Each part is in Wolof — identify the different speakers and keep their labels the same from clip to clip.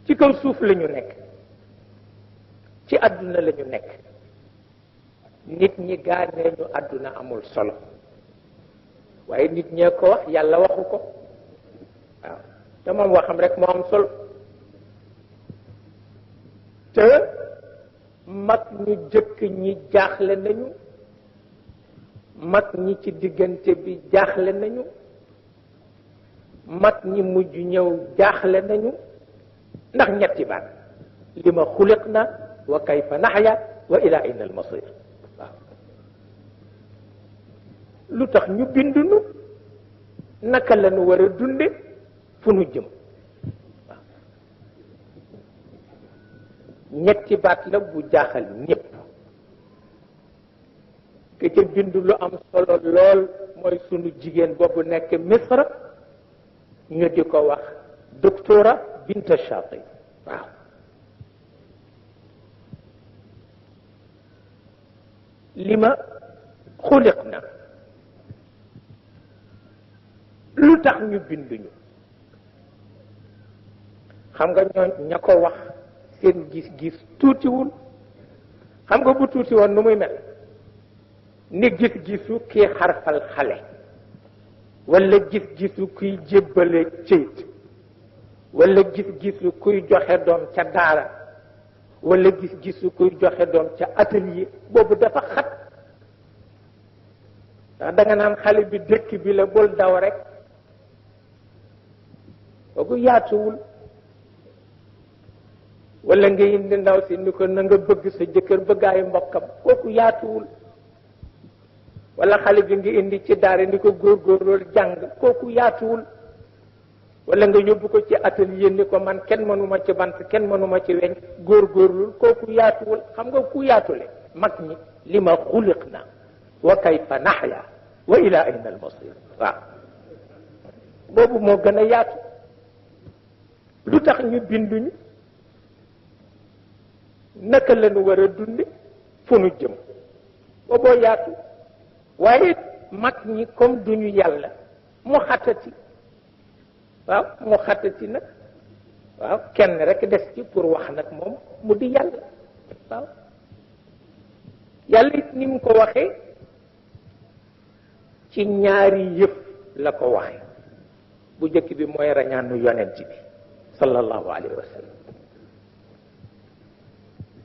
Speaker 1: ci kaw suuf la ñu nekk ci àdduna la ñu nekk nit ñi gaanee ñu àdduna amul solo waaye nit ñee ko wax yàlla waxu ko waaw te moom waxam rek moo am solo te mag ñu jëkk ñi jaaxle nañu mag ñi ci diggante bi jaaxle nañu mag ñi mujj ñëw jaaxle nañu ndax ñetti baat li ma xuliq na wa kayfa naxya wa ila ayna almasir waaw lu tax ñu bindunu naka la ñu war a dunde fu nu jëm waaw ñetti baat la bu jaaxal ñépp ke ca bind lu am solo lool mooy sunu jigéen boobu nekk Misra ñu di ko wax doctora Binta Shaati waaw li ma xuliq na lu tax ñu binduñu xam nga ña ko wax seen gis-gis tuutiwul xam nga bu tuuti woon nu muy mel ni gis-gisu kii xarfal xale wala gis-gisu kuy jébbale cëyit wala gis-gisu kuy joxe doom ca daara wala gis-gisu kuy joxe doom ca atelier boobu dafa xat ndax da nga naan xale bi dëkk bi la bul daw rek kooku yaatuwul wala nga indi ndaw si ni ko na nga bëgg sa jëkkër bëggaayu mbokkam kooku yaatuwul wala xale bi nga indi ci daara ni ko góorgóorlu jàng kooku yaatuwul wala nga yóbbu ko ci atelier ni ko man kenn mënuma ci bant kenn mënuma ci weñ góorgóorlul kooku yaatuwul xam nga ku yaatule mag ñi li ma xuliq na wa kayfa naxya wa ila ayna almasir waaw boobu moo gën a yaatu lu tax ñu binduñu naka la ñu war a dunde fu nu jëm booboo yaatu waaye mag ñi comme duñu yàlla mu xatati waaw mu xatati nag waaw kenn rek des ci pour wax nag moom mu di yàlla waaw yàlla it ni mu ko waxee ci ñaari yëf la ko waxee bu jëkk bi mooy rañaanu yonent bi sallallahu alayhi wa sallam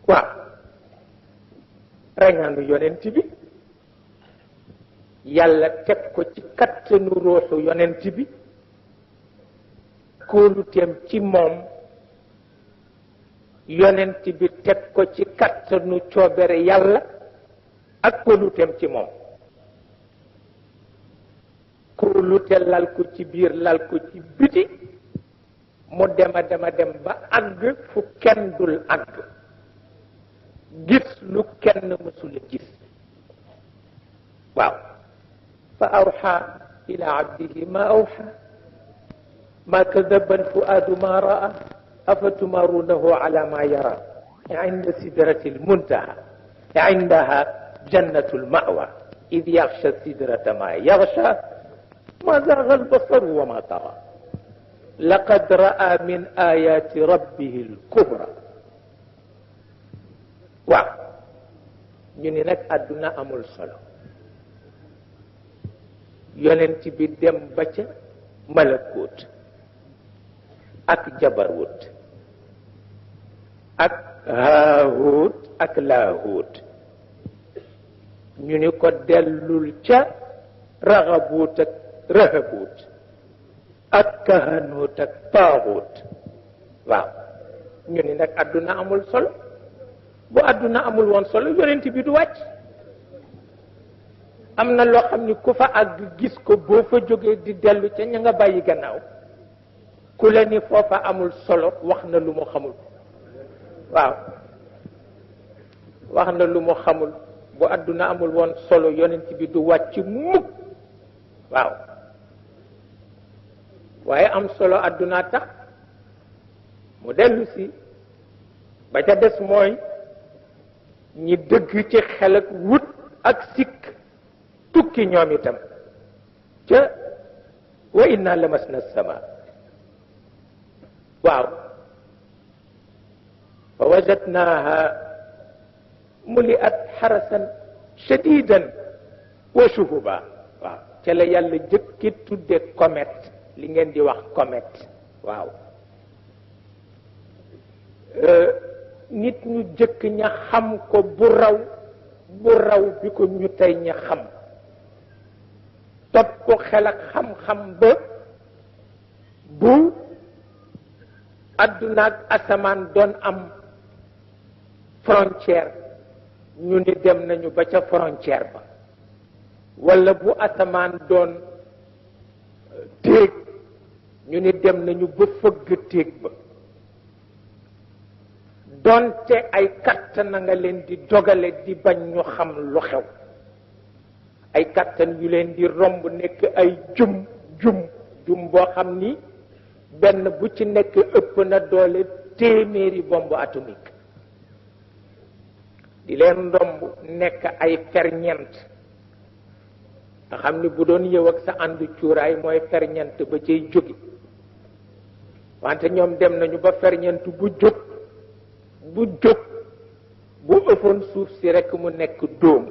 Speaker 1: waaw rañaanu yonent bi yàlla teg ko ci kattanu ruuxu yonent bi kóoluteem ci moom yonent bi teg ko ci kattanu coobere yàlla ak kóoluteem ci moom kóolute lal ko ci biir lal ko ci biti mu dema dem ba àgg fu kenn dul àgg gis lu kenn mësula gis waaw fa awxa ila abdihi ma awxa ma kadaba alfuaadu ma raa afatumarunahu ala ma yara inda sidrati almuntaha indaha jannatu almawa id yaxsha sidrata ma yaxsha ma zaga albasaru wa ma tara laqad raa min ayati rabbihi alkubra waaw ñu ni nag àdduna amul solo yonent bi dem ba ca malakut ak jabarut ak haahut ak laahut ñu ni ko dellul ca raxabut ak rahabut ak kahanut ak taaxut waaw ñu ni nag àdduna amul solo bu àdduna amul woon solo yonent bi du wàcc am na loo xam ni ku fa àgg gis ko boo fa jógee di dellu ca ña nga bàyyi gannaaw ku la ni foofa amul solo wax na lu mu xamul waaw wax na lu mu xamul bu àdduna amul woon solo yonent bi du wàcc mukk waaw waaye am solo àdduna tax mu dellu si ba ca des mooy ñi dëgg ci xel ak wut ak sikk tukki ñoom itam ca wa inna lamasna sama waaw fa wajadnaha muliat xarasan shadidan wa shuhuba. waaw ca la yàlla jëkki tudde comète li ngeen di wax comète. waaw nit ñu jëkk ña xam ko bu raw bi ko ñu tey ña xam, topp ko xel ak xam-xam ba bu àdduna ak asamaan doon am frontière ñu ni dem nañu ba ca frontière ba, walla bu asamaan doon téeg ñu ni dem nañu ba fëgg téeg ba. donte ay kattan na nga leen di dogale di bañ ñu xam lu xew, ay kattan yu leen di romb nekk ay jum boo xam ni benn bu ci nekk ëpp na doole téeméeri bombe atomique, di leen romb nekk ay ferñeent nga xam ni bu doon yow ak sa ànd cuuraay mooy ferñeent ba cay jóge, wante ñoom dem nañu ba ferñeent bu jóg bu ëppoon suuf si rekk mu nekk dóom.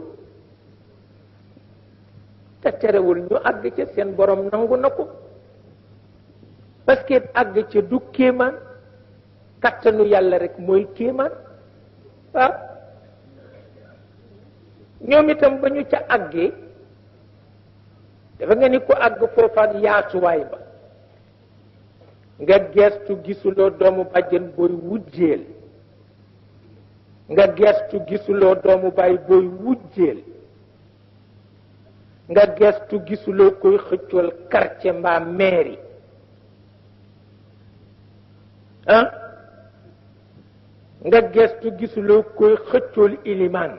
Speaker 1: te terewul ñu àgg ca seen borom nangu na ko, parce que àgg ca du kéemaan, kattanu yàlla rekk mooy kéemaan. waaw ñoom itam ba ñu ca àggee dafa nga ni ko àgg foofaat yaatuwaay ba nga geestu gisuloo doomu bàjjen booy wujjeel, nga geestu gisuloo doomu baay booy wujjeel, nga geestu gisuloo koy xëccool quartier mbaa mairie nga geestu gisuloo koy xëccool ilimaan.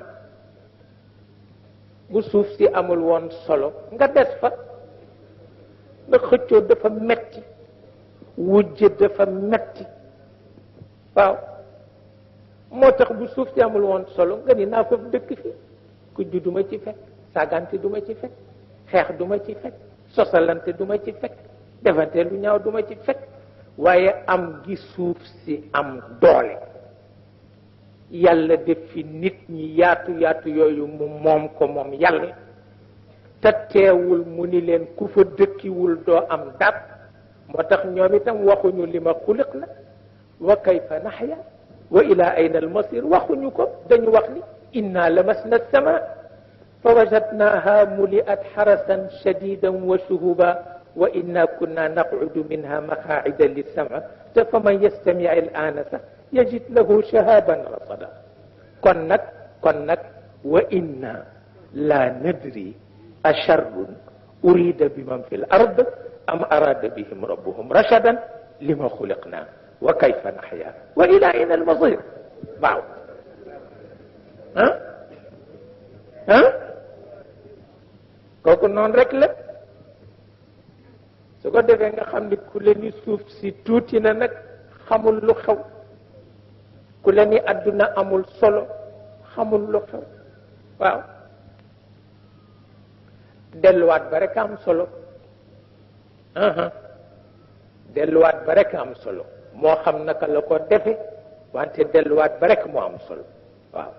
Speaker 1: bu suuf si amul woon solo nga des fa, nga xëccoo dafa metti, wujje dafa metti. waaw moo tax bu suuf si amul woon solo nga ni naa foofu dëkk fi, kujju duma ci fekk, saagante duma ci fekk, xeex duma ci fekk, sosalante duma ci fekk, defante lu ñaaw duma ci fekk. waaye am gi suuf si am doole, yàlla def fi nit ñi yaatu yooyu mu moom ko moom yàlla, te teewul mu ni leen ku fa dëkkiwul doo am dab. moo tax ñoom itam waxuñu li ma xuliq na wa kayfa naxya wa ila ayna almasir, waxuñu ko, dañu wax ni inna lamasna alsama fa wajadnaha muliat xarasan shadidan wa shuhuba wa inna kunna naqudu minha maqaacida lissama te fa man yastamic al'aana sax yajid lahu shahaban rasada. kon nag wa inna la nadri asharrun urida biman fi l ard am arada bihim rabbuhum rashadan lima xuliqna wa kayfa naxya wa ila ayna almasir. waaw kooku noonu rek la. su ko defee nga xam ni ku la ni suuf si tuuti na nag xamul lu xew, ku la ni àdduna amul solo xamul lu xew. waaw delluwaat ba rek am solo, delluwaat ba rek am solo, moo xam naka la ko defe wante delluwaat ba rek moo am solo. waaw